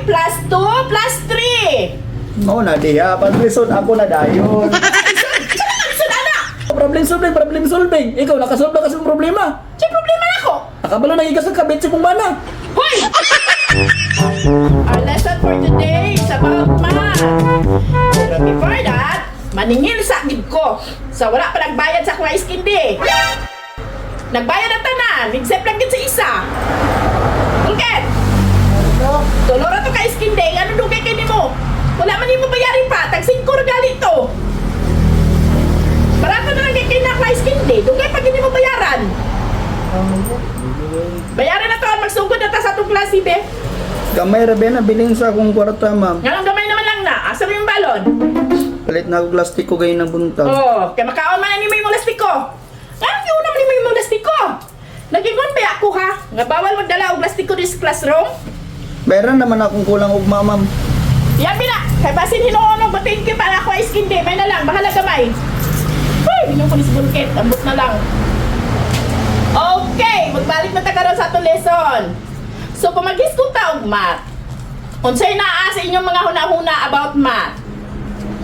5 plus 2 plus 3. Mao na diha, paglisod ako na dayon. Sa lang ang ana! Problem solving, problem solving. Ikaw nakasolve na kasi mong problema. Sa problema na ko. Nakabalo na ikas ang kabit sa mong bana. Hoy! Our lesson for today is about math. Pero before that, maningil sa gid ko. Sa wala pa nagbayad sa akong ice candy. Nagbayad ang tanan, except lang gid sa isa. Ulket! Tulo ra to ka ice candy, ano dugay kay nimo? Wala man nimo bayarin pa, tag 5 ra gali to. Barato na lang kay kay na akong ice candy, dugay pa gid nimo bayaran. Bayaran na to, magsugod na ta sa atong klase, be. Gamay ra ba na bilin sa akong kwarta, ma'am. Nganong gamay naman lang na, asa mo yung balon? Palit na ako plastiko gayon ng buntag. Oh, kay makaon man na nimo yung lastiko. Nganong giuna man nimo yung lastiko? Nagingon ba ako ha? Nga bawal magdala og lastiko dis classroom? Meron naman akong kulang ugma, ma'am. Yan bina, kay basin hinuon og batin kay para ako ice candy, may na lang, bahala gamay. Hoy, binom ko ni si Bulket, ambot na lang. Okay, magbalik na ta karon sa atong lesson. So, kung maghisgot ta og math, unsay naa sa inyong mga hunahuna about math?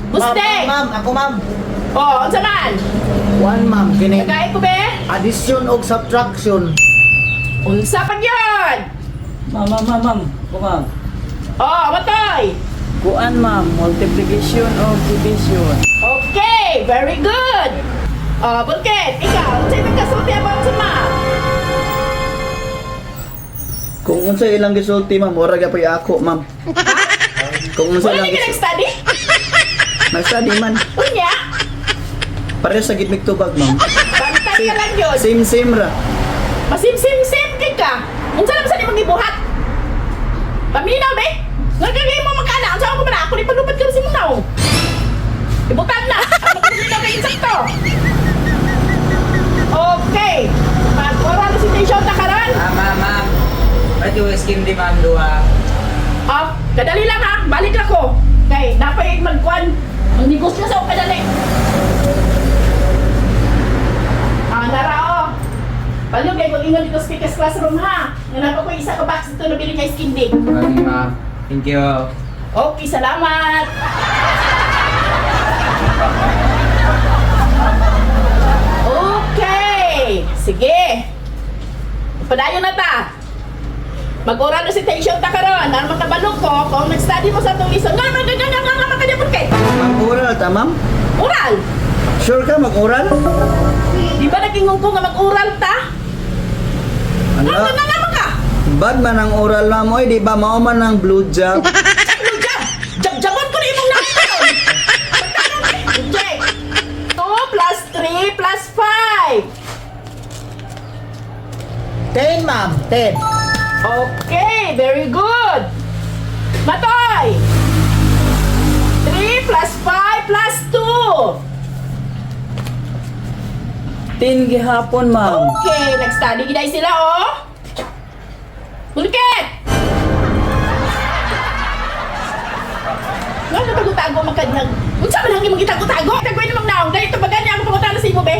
Buste! Ma'am, ma'am, ako ma'am. Oh, unsa man? One ma'am, kini Nagay ko be? addition og subtraction. Unsa pag yun? Ma'am, ma'am, ma'am, ma'am. Ko, ma'am. Oh, matoy! Kuan, ma'am. Multiplication o division. Okay, very good! Oh, Bulket, ikaw, unsay nagkasulti about sa math? Kung unsa ilang gisulti, ma'am, mura gyapon ako, ma'am. Kung unsa Wala ilang ni ka gisulti. nag-study? Nag-study man. Unya, Pareho sa gitmik tubag, ma'am. bantay ka lang yun. Same same ra. Masim-sim-sim kay ka. Unsa lang sa nimong gibuhat? Paminaw be? Nga kagay mo magkana, unsa ako man ako ni paglupad ka sa imong naong. Ibutan na. Ang magpaminaw kay insakto. Okay. Pag oral recitation ta karon. Ah, ma'am, ma'am. Ba't yung skin di ma'am duha? Ah, kadali lang ha. Balik lang ko. Kay napay magkuan. Ang negosyo sa akong kadali. Ah, nara oh. Palihog kay kung ingon dito sa speaker's classroom ha. Nga napa ko isa ka box dito nabili kay skin day. Okay, ma'am. Thank you. Okay, salamat. Okay, sige. Padayon na ta. Mag-oral recitation ta karon. Ang makabalo ko kung nag-study mo sa atong lesson. Nga nga nga nga nga nga nga kay. Mag-oral ta, ma'am? Oral. Sure ka mag-oral? Di ba nag-ingon ko nga mag-oral ta? Nga Ano? nga nga nga ka. Bad man ang oral, ma'am. Oy, di ba mao man ang blue job? Ano jab? Jab-jabon ko na imong nakaon. Check. 2 plus 3 plus 5. 10 ma'am, 10. Okay, very good. Matoy! 3 plus 5 plus 2. 10 gihapon, ma'am. Okay, nag-study giday sila, oh. Bulket! Nga na tago-tago magkanyang. Unsa man ang imong gitago-tago? Tagoy namang naong dahil ito bagani ako pangutana sa imo be.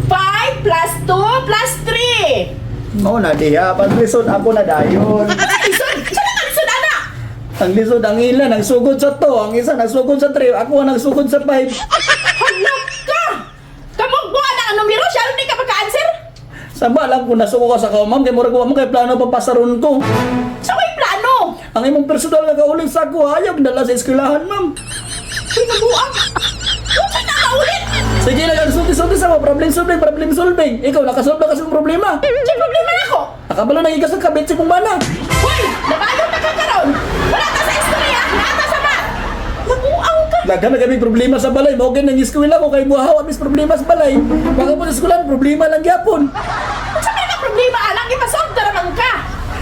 5 plus 2 plus 3. Mao na diha, paglisod ako na dayon. Ay, lisod! Sa lang ang lisod, ana! Ang lisod ang ila nagsugod sa 2, ang isa nagsugod sa 3, ako ang nagsugod sa 5. Hala ka! Kamugbuan na ang numero, siya hindi ka maka-answer? Sama lang kung nasuko ka sa kao, ma'am, kay murag wa mo kay plano papasaron ko. Sa may plano! Ang imong personal nga kauling sa ako, ayaw dala sa eskwelahan, ma'am. Uy, nabuang! Unsa na ka ulit? Sige lang, ang sulti-sulti sa mo, problem solving, problem solving. Ikaw, nakasolve na kasi mong problema. Sa problema na ko! Nakabalo na ikas ang kabit sa mong bana. Hoy! Nabayo ta ka karon! Wala ta sa istorya! Naa ta sa math! Nabuang ka! Daghan na kami problema sa balay. Mao gyud nang eskwela ko kay buhaw amis problema sa balay. Baka po sa eskwelahan, problema lang gyapon. Unsa man ka problema alang ipasolve na naman ka!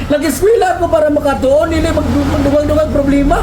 Nag-eskwela ako para makatuon, dili magdugang-dugang problema.